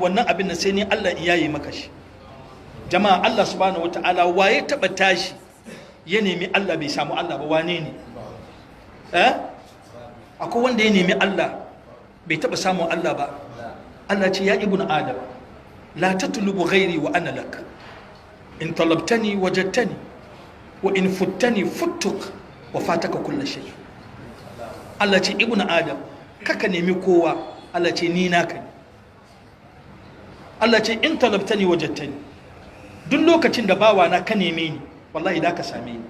wannan abin nan, sai ni Allah in yaye maka shi. Jama'a, Allah subhanahu wataala, waye taba tashi ya nemi Allah bai samu Allah ba? Wane ne? Eh, akwai wanda ya nemi Allah bai taba samun Allah ba? Allah ce, "Ya ibnu Adam, la tatlubu ghairi wa ana lak. In talabtani wajadtani, wa in futtani futtuk wa fataka kullu shay." Allah ce, "Ibnu Adam, kaka nemi kowa." Allah ce, "Ni naka ne." Allah ce, "In talabtani wajadtani." Duk lokacin da bawa na ka neme ni, wallahi da ka same ni.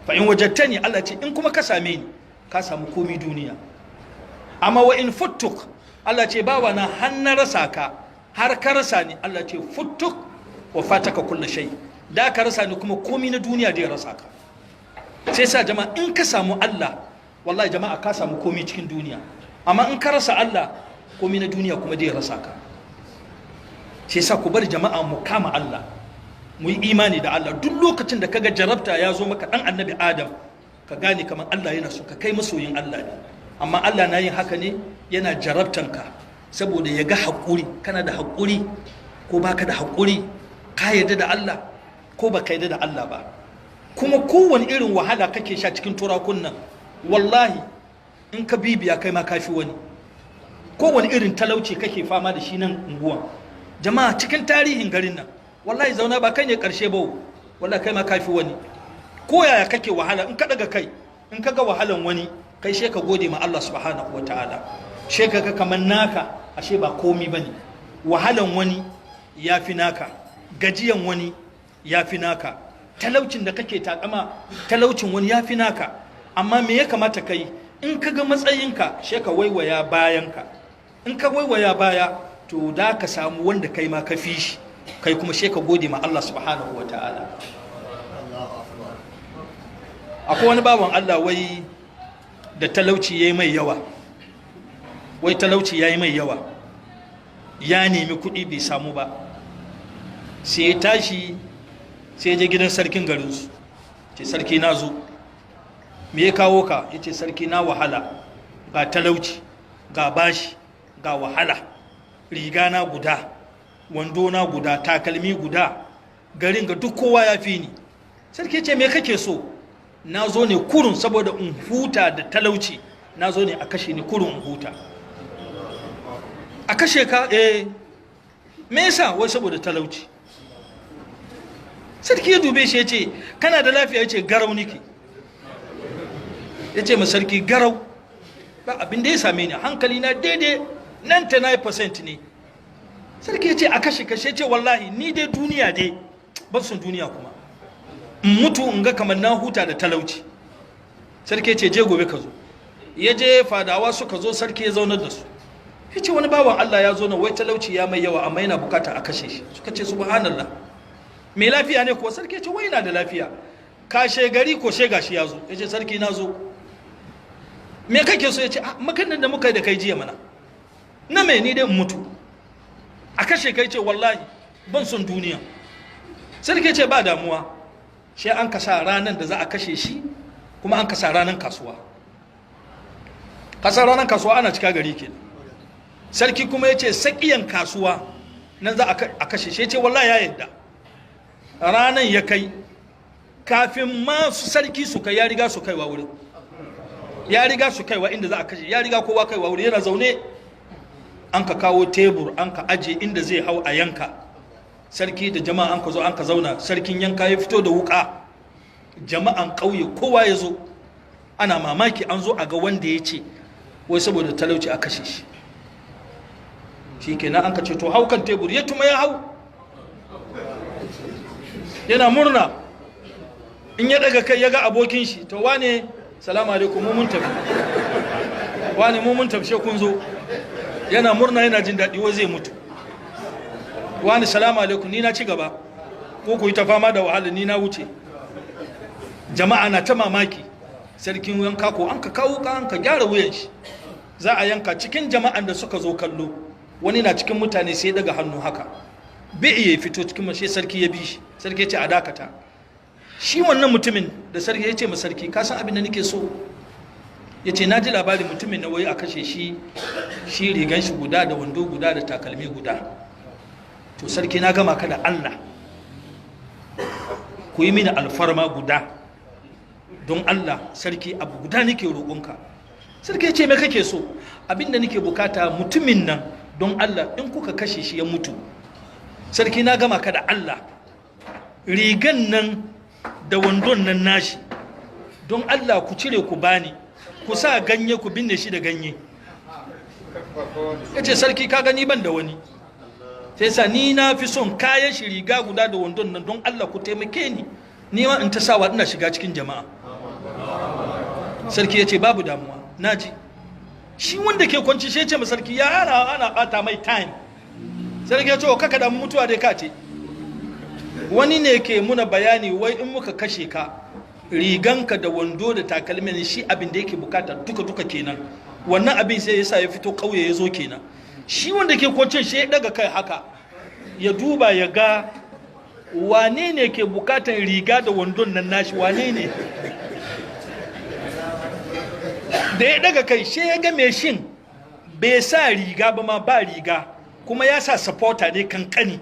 "Fa in wajadtani," Allah ce, "in kuma ka same ni, ka samu komi duniya. Amma wa in futtuk," Allah ce, "bawa na, har na rasa ka, har ka rasa ni," Allah ce, "futtuk wa fataka kullu shay." Da ka rasa ni, kuma komi na duniya da ya rasa ka. Sai sa jama'a, in ka samu Allah, wallahi jama'a, ka samu komi cikin duniya. Amma in ka rasa Allah, komi na duniya kuma da ya rasa ka. Sai sa ku bar jama'a, mu kama Allah, mu yi imani da Allah. Duk lokacin da kaga jarabta ya zo maka, dan annabi Adam, ka gane kamar Allah yana so ka, kai masoyin Allah ne. Amma Allah na yin haka ne, yana jarabtan ka saboda ya ga haƙuri, kana da haƙuri ko baka da haƙuri, ka yarda da Allah ko baka yarda da Allah ba. Kuma kowane irin wahala kake sha cikin turakun nan, wallahi in ka bibiya, kai ma kafi wani. Kowane irin talauci kake fama da shi nan unguwan, jama'a, cikin tarihin garin nan, wallahi zauna, ba kai ne karshe ba. Wallahi kai ma kafi wani. Ko yaya kake wahala, in ka daga kai, in ka ga wahalan wani, kai she ka gode ma Allah subhanahu wataala. She ka ga kamar naka ashe ba komi bane. Wahalan wani ya fi naka, gajiyan wani ya fi naka, talaucin da kake takama, talaucin wani ya fi naka. Amma me ya kamata ka yi? In ka ga matsayinka, she ka waiwaya bayanka. In ka waiwaya baya, to da ka samu wanda kai ma ka fi shi. Kai kuma she ka gode ma Allah subhanahu wa ta'ala. Akwai wani bawan Allah, wai da talauci ya yi mai yawa, wai talauci ya yi mai yawa, ya nemi kuɗi bai samu ba. Sai ya tashi, sai ya je gidan sarkin garinsu. Ce, "Sarki, na zo." "Me ya kawo ka?" Ya ce, "Sarki, na wahala, ga talauci, ga bashi, ga wahala. Riga na guda, wando na guda, takalmi guda, garin ga duk kowa ya fi ni." Sarki ce, "Me kake so?" "Na zo ne kurun saboda in huta da talauci. Na zo ne a kashe ni kurun in huta." "A kashe ka?" "Eh." "Me yasa?" "Wai saboda talauci." Sarki ya dube shi, ya ce, "Kana da lafiya?" Ya ce, "Garau nike." Ya ce ma sarki, "Garau, ba abin da ya same ni, hankali na daidai 99% ne." Sarki ya ce, "A kashe kashe?" Ce, "Wallahi ni dai duniya dai ban son duniya, kuma in mutu in ga kamar na huta da talauci." Sarki ya ce, "Je, gobe ka zo." Ya je, fadawa suka zo, sarki ya zaunar da su. Ya ce, "Wani bawan Allah ya zo na, wai talauci ya mai yawa, amma yana bukata a kashe shi." Suka ce, "Subhanallah, mai lafiya ne kuwa?" Sarki ya ce, "Wai yana da lafiya." Kashe gari ko shega shi ya zo. Ya ce, "Sarki, na zo. Me kake so?" Ya ce, "Maganar da muka yi da kai jiya mana." "Na me?" "Ni dai in mutu." "A kashe kai?" Ce, "Wallahi ban son duniya." Sarki ce, "Ba damuwa." Sai an kasa ranar da za a kashe shi, kuma an kasa ranar kasuwa. Kasa ranar kasuwa ana cika gari ke. Sarki kuma ya ce sakiyan kasuwa nan za a kashe shi. Ya ce wallahi ya yadda. Ranar ya kai, kafin masu sarki su kai, ya riga su kaiwa wurin, ya riga su kaiwa inda za a kashe, ya riga kowa kaiwa wuri. Yana zaune, an ka kawo tebur, an ka aje inda zai hau a yanka. Sarki da jama'a an ka zo, an ka zauna. Sarkin yanka ya fito da wuka. Jama'an ƙauye kowa ya zo, ana mamaki, an zo a ga wanda ya ce wai saboda talauci a kashe shi. Shi kenan, an ka ce, "To, hau kan tebur." Ya tuma ya hau, yana murna. In ya daga kai ya ga abokin shi, "To wane, salamu alaikum, mu mun tafi. Wane, mu mun tafi, kun zo." Yana murna, yana jin daɗi, wai zai mutu. "Wani, salamu alaikum, ni na ci gaba, ko ku yi ta fama da wahala, ni na wuce." Jama'a na ta mamaki. Sarkin yanka ko an ka kawo ka, an ka gyara wuyan shi, za a yanka. Cikin jama'an da suka zo kallo, wani na cikin mutane, sai daga hannu haka, bai iya fito cikin mashe. Sarki ya bi shi. Sarki ya ce a dakata. Shi wannan mutumin da sarki ya ce ma sarki, "Ka san abin da nake so? Ya ce na ji labarin mutumin na wai a kashe shi, shi rigan shi guda da wando guda da takalmi guda. To sarki, na gama ka da Allah, ku yi mini alfarma guda, don Allah sarki, abu guda nake roƙonka. Sarki ya ce, me kake so? Abinda nake bukata, mutumin nan, don Allah, in kuka kashe shi ya mutu, sarki, na gama ka da Allah, rigan nan da wandon nan nashi, don Allah ku cire ku bani, ku sa ganye, ku binne shi da ganye. Ya ce, sarki, ka gani, ban da wani, sai sa ni na fi son kayan shi, riga guda da wandon nan, don Allah ku taimake ni, ni ma in ta sawa ina shiga cikin jama'a. Sarki ya ce, babu damuwa, naji. Shi wanda ke kwanci shi ya ce ma sarki, ya ana bata mai time. Sarki ya ce, wa kaka damu, mutuwa dai ka ce. Wani ne ke muna bayani wai in muka kashe ka, riganka da wando da takalmin shi, abin da yake bukata duka duka kenan. Wannan abin sai yasa ya fito kauye ya zo kenan. Shi wanda ke kwancin shi ya daga kai haka ya duba ya ga wane ne ke bukatan riga da wandon nan nashi, wane ne. Da ya daga kai shi ya ga mai shin bai sa riga ba ma, ba riga, kuma ya sa supporter ne kankani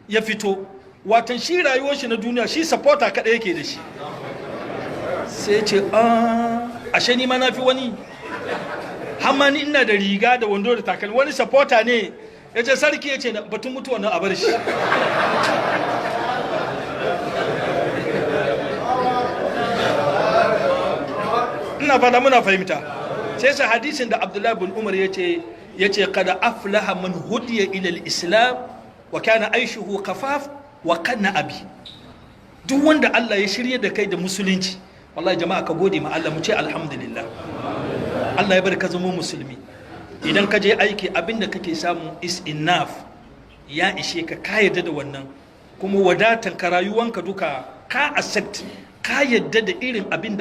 ya fito. Watan shi rayuwar shi na duniya, shi supporter kaɗai yake da shi. Sai ce, ashe ni ma na fi wani, hamma ni ina da riga da wando da takalmi, wani supporter ne. Ya ce, sarki ya ce, batun mutuwa nan a bar shi. Ina fata muna fahimta. Sai sa hadisin da Abdullahi bin Umar ya ce kada aflaha man hudiya ila al-islam wa kana aishuhu kafaf wa kana abi. Duk wanda Allah ya shirye da kai da musulunci, wallahi jama'a, ka gode ma Allah, mu ce alhamdulillah. Allah ya bar ka zama musulmi. Idan ka je aiki, abinda kake samu is enough, ya ishe ka, ka yarda da wannan, kuma wadatan ka, rayuwanka duka ka accept, ka yarda da irin abin da